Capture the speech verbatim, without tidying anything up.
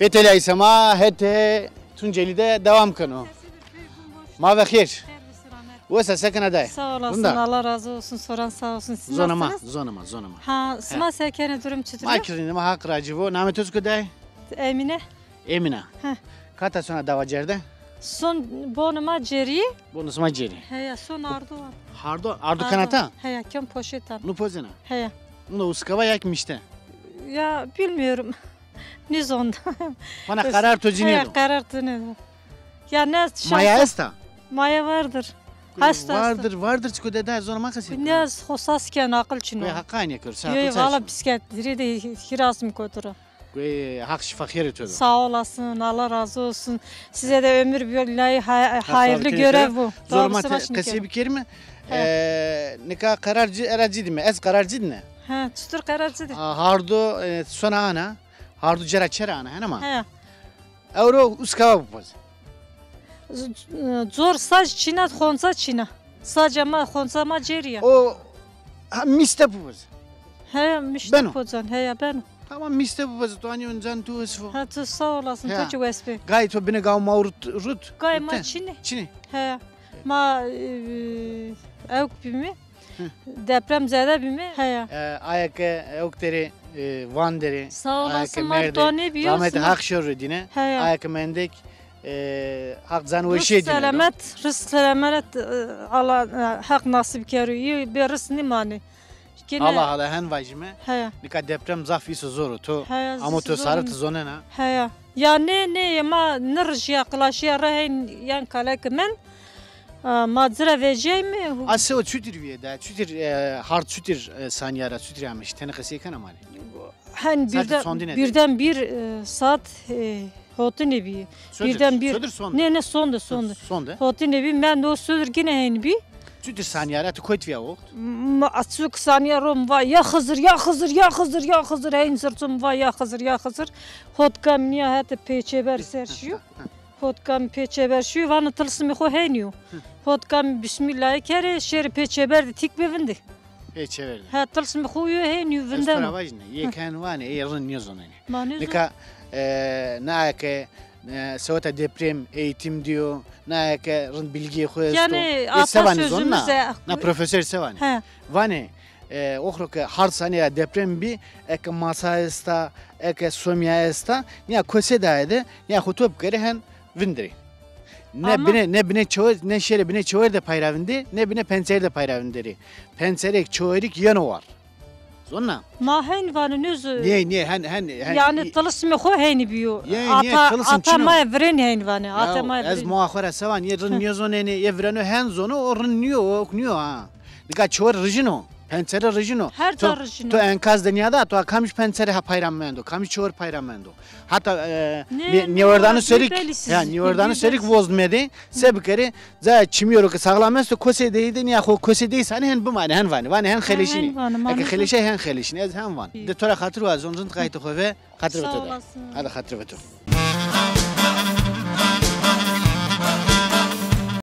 Pê têlî ay sema hetê Tuncelî de dewam keno. Ma ve xêr. Wes a, se kena dayê? Sağ olasın, Allah razı olsun. Soran sağ olsun. Siz nasılsınız? Zonê ma, zonê ma, zonê ma. Ha, sima se kenê, durum çitur? Ma ki rînd, ma Haq racî bo. Namê to çik o dayê? Emine. Emine. Heh. Kata sona dawa cerde? Son bonê ma cêrî. Bonê sima cêrî. Heya, son ardo. Ardo, ardo kena ta? Heya, kem poşetan. Nu pozena? Heya. Uno uskava ya ki mişte? Ya, bilmiyorum. Nizon. Bana karar to cinî. Heya, karar to ne? Ya ne şans. Maya esta? Maya vardır. Hasta, hasta. Vardır, vardır, çiko de da zor ma kasi. Ne xosas ken aqil çino. Ve haqqı aynı kör. Yo, valla bisiklet, dirê de hiras mi koturu. Ve hak şifa xêr to. Sağ olasın, Allah razı olsun. Size de ömür billah, hayırlı görev bu. Zor ma qesê bikerîme. Nika qerar ci, era ci dime. Ez qerar ci dine. Ha, çitur qerar ci dine? Hardo, e, sona ana. Hardo cera çera ana, hena ma? He. Ewro uskava bipoz. Zor sac çina, xonca çina. Saca ma, xonca ma cêrî ya. O, ha, mîste bipoz. He, mîste pozan, he ya, beno. Tamam, mîste bipoz. To anî oncan tu wesfo. Ha, tu sağ olasın, tu ki wesfê. Gay to bine gaw ma rut, rut. Gay ma çinî. Çinî. He. Ma, e, ewk bîme. Deprem zede bîme. Heya. E, aye ke ewk derê, e, Van derê. Sağ olasın, ma to nêbîyo. Rahmetê Haq şor ro dîne. Heya. Aye ke mendek, e, Haq can weşîye dîne. Selamet, rizq selamet, e, Allah, e, Haq nasip kero. Î bê rizq nîmanê. Allah Allah, hen vajîme. Heya. Nika deprem zaf îso zor o. To amo to sare ti zonena. Heya. Ya nê, nê, ma nirijîya, qilaşîya ra heyn yan kalek men. A, ma ci ra vecîyayme. A se o çutir vîye da? Çutir, e, hard çutir, e, sanîya ra çutir ameş? Tenê qesey kena ma rê. Hen birden, birden bir, e, saat, e, hotinê bî. Birden bir. Sodir sonde. Ne, ne, sonde, sonde. Sonde. Hotinê bî, men o sodir gine hen bî. Çutir sanîya ra, ti kotî vîya o wext? Ma açuk sanîya ro mi va ya Xizir, ya Xizir, ya Xizir, ya Xizir, heyn zirçim va ya Xizir, ya Xizir. Hotka mi nîya hetê pêçeber ser şîyo. Hotka mi pêçeber şîyo, vano tilsimê xo henîyo. Hotka mi bismîllahî kerê, şêrê pêçeber de tîk bê vindî. Pêçeber de. Ha, tilsimê xo yo henîyo, vindeno. Ez to ra vajîne, yê ken vanê, ê rind nêzonenê. Ma nêzon. Nika, e, na ke, e, seweta deprem eğitim diyo, na ke rind bilgîyê xo esto. Yanî, ê se vanê zonna? Na profesor se vanê? He. Vanê, e, oxro ke hard sanîya deprem bî, eke masa esta, eke somya esta, nîya kose daye de, nîya xo to bikerê hen vinderê. Ne bine, ne bine çewer, ne şêrê bine çewer de pay ra vindê, ne bine pençer de pay ra vinderê. Pençerêk, çewerîk yeno war. Zonna? Ma heyn vanê nêzo. Nê, nê, hen, hen, hen. Yanî tilsimê xo heynî bîyo. Nê, nê, tilsim çin o. Ata ma yê virênî heyn vanê. Ata ma yê virênî. Ez moa xo ra se van, yê rind nêzonenê, yê vireno hen zono, o rind nîyo, o ok nîyo ha. Nika çewer rijin o, pençere rijin o. Her ca rijin o. To enkaz de nîyada, to kamij pençere ha pay ra mendo, kamij çewer pay ra mendo. Hata, e, nêwerdano serik, ya, nêwerdano serik voz medê, se bikerê, ca çimîyo ro ke sağlam esto, kosê dey de nîya xo kosê dey sanê hen bimanê, hen vanê, vanê hen xeleşînê. Eke xeleşay hen xeleşînê, ez hen van. De to ra xatir wazon, rind qaytê xo ve, xatir ve to de. Sağ olasın. Hadi xatir ve to.